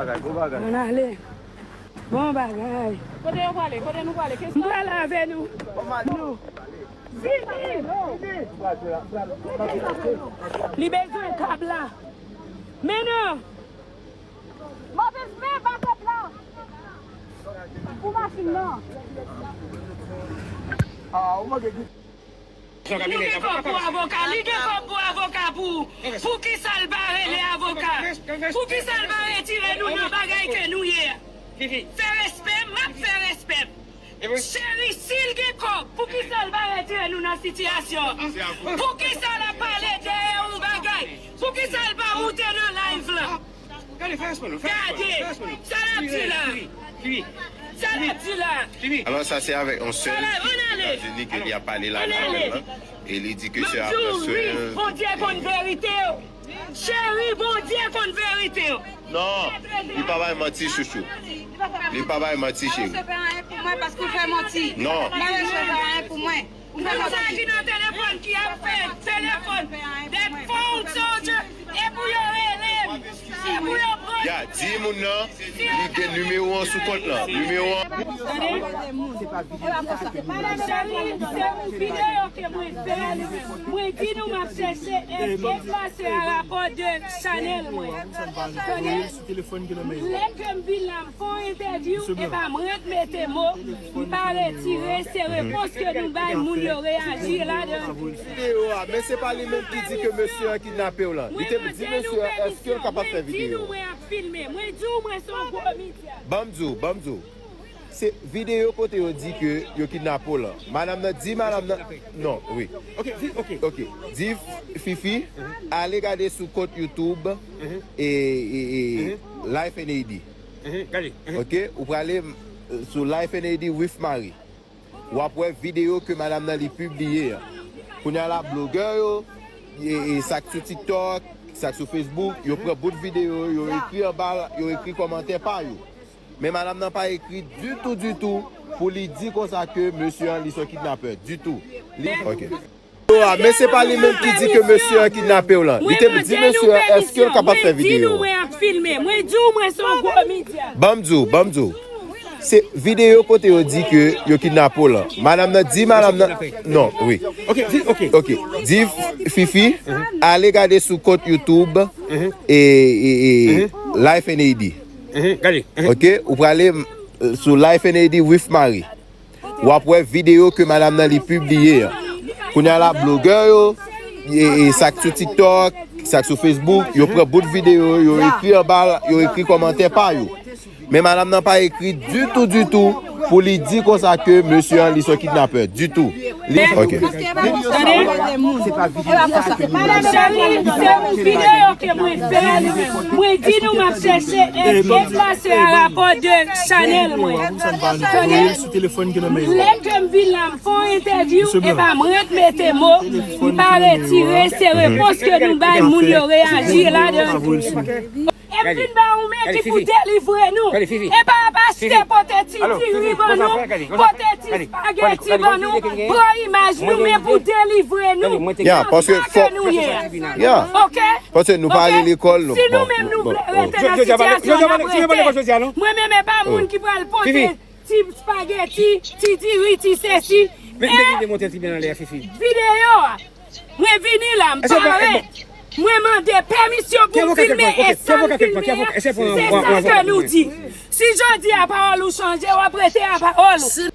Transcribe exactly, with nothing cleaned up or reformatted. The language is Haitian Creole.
Ann ale. Bon bagay. Kote yo prale? Kote nou prale? M prale avè nou. Nou. Vini! Li bezwen kab la. Men non! Move men, ba kòb la pou machin nan. Li gen kòb pou avoka, li gen kòb pou avoka pou, pou kisa l pa rele avoka? Pou kisa l pa retire nou nan bagay ke nou ye a? Fè respè, m ap fè respè m. Cheri, si l gen kòb, pou kisa l pa retire nou nan sitiyasyon? Pou kisa l ap pale dèyè yon bagay? Pou kisa l pa moute nan live la? Gade, sa l ap di la. Sa l ap di la. Alors ça c'est avec un seul États-Unis que li ap pale la la. E li di ke se apre se. Bondye konn verite yo. Cheri, Bondye konn verite yo. Non, li pa bay manti chouchou. Li pa bay manti cheri. Fè anyen pou mwen paske w fè manti. Non. Mwen fè anyen pou mwen. Moun sa ki nan telefòn ki ap fè telefòn that phone soldier, e pou yo rele m, e pou yo pran. Ya, di moun nan li gen nimewo an sou kont lan. Nimewo an. Madan Cheri, se yon videyo ke mwen fè. Mwen di nou m ap chèche èske l pase a rapò de chanèl mwen. Tande? Lè ke m vin la, m fè yon entèvyou, e pa mwen k mete mo, m pa retire, se repons ke nou bay moun yo reyaji ladan l. Videyo a, men se pa li menm ki di ke mesye an kidnape w lan. Li te di mesye an èske l kapab fè videyo. Mwen di nou mwen ap filme, mwen di w mwen se yon gwo medya. Ban m di w, ban m di w. Se videyo kote yo di ke yo kidnape w lan. Madanm nan di madanm nan. Non, wi. Ok, vi, ok. Ok. Di Fifi, ale gade sou kont YouTube e, e, e Life and A D. Mhm, gade. Mhm. Ok, ou prale sou Life and A D with Marie. W ap wè videyo ke madanm nan li pibliye an. Kounye a la, blogè yo, e, e sa k sou TikTok, sa k sou Facebook, yo pran bout videyo, yo ekri anba, yo ekri kòmantè pa yo. Men madanm nan pa ekri ditou, ditou, pou li di konsa ke mesye an li se yon kidnapè, ditou. Li, ok. Videyo a, men se pa li menm ki di ke mesye an kidnape w lan. Li te di mesye an èske l kapab fè videyo. Mwen di nou mwen ap filme, mwen di w mwen se yon gwo medya. Ban m di w, ban m di w. Se videyo kote yo di ke yo kidnape w lan. Madanm nan di madanm nan. Non, wi. Ok, vi, ok. Ok. Di Fifi, ale gade sou kont YouTube e, e, e Life and A D. Mhm, gade. Mhm. Ok, ou prale sou Life and A D with Marie. W ap wè videyo ke madanm nan li pibliye an. Kounye a la, blogè yo, e, e sa k sou TikTok, sa k sou Facebook, yo pran bout videyo, yo ekri anba, yo ekri kòmantè pa yo. Men madanm nan pa ekri ditou, ditou, pou li di konsa ke mesye an li se yon kidnapè, ditou. Li, ok. Madan Cheri, se yon videyo ke mwen fè. Mwen di nou m ap chèche èske l pase a rapò de chanèl mwen. Tande? Lè ke m vin la, m fè yon entèvyou, e pa mwen k mete mo, m pa retire, se repons ke nou bay moun yo reyaji ladan. E m vin ba ou men ki pou delivre nou. E pa ap achte pote ti diri ban nou, pote ti spageti ban nou, pran imaj nou men pou delivre nou nan sa ke nou ye a. Ok? Paske nou pa ale lekòl, non. Si nou menm nou vle rete nan sitiyasyon n ap rete. Mwen menm e pa moun ki pral pote ti spageti, ti diri, ti sesi. E videyo a, mwen vini la, m parèt. Mwen mande pèmisyon pou m filme e sa m filme a, se sa ke nou di. Si jodi a pawòl ou chanje, w ap rete a pawòl ou.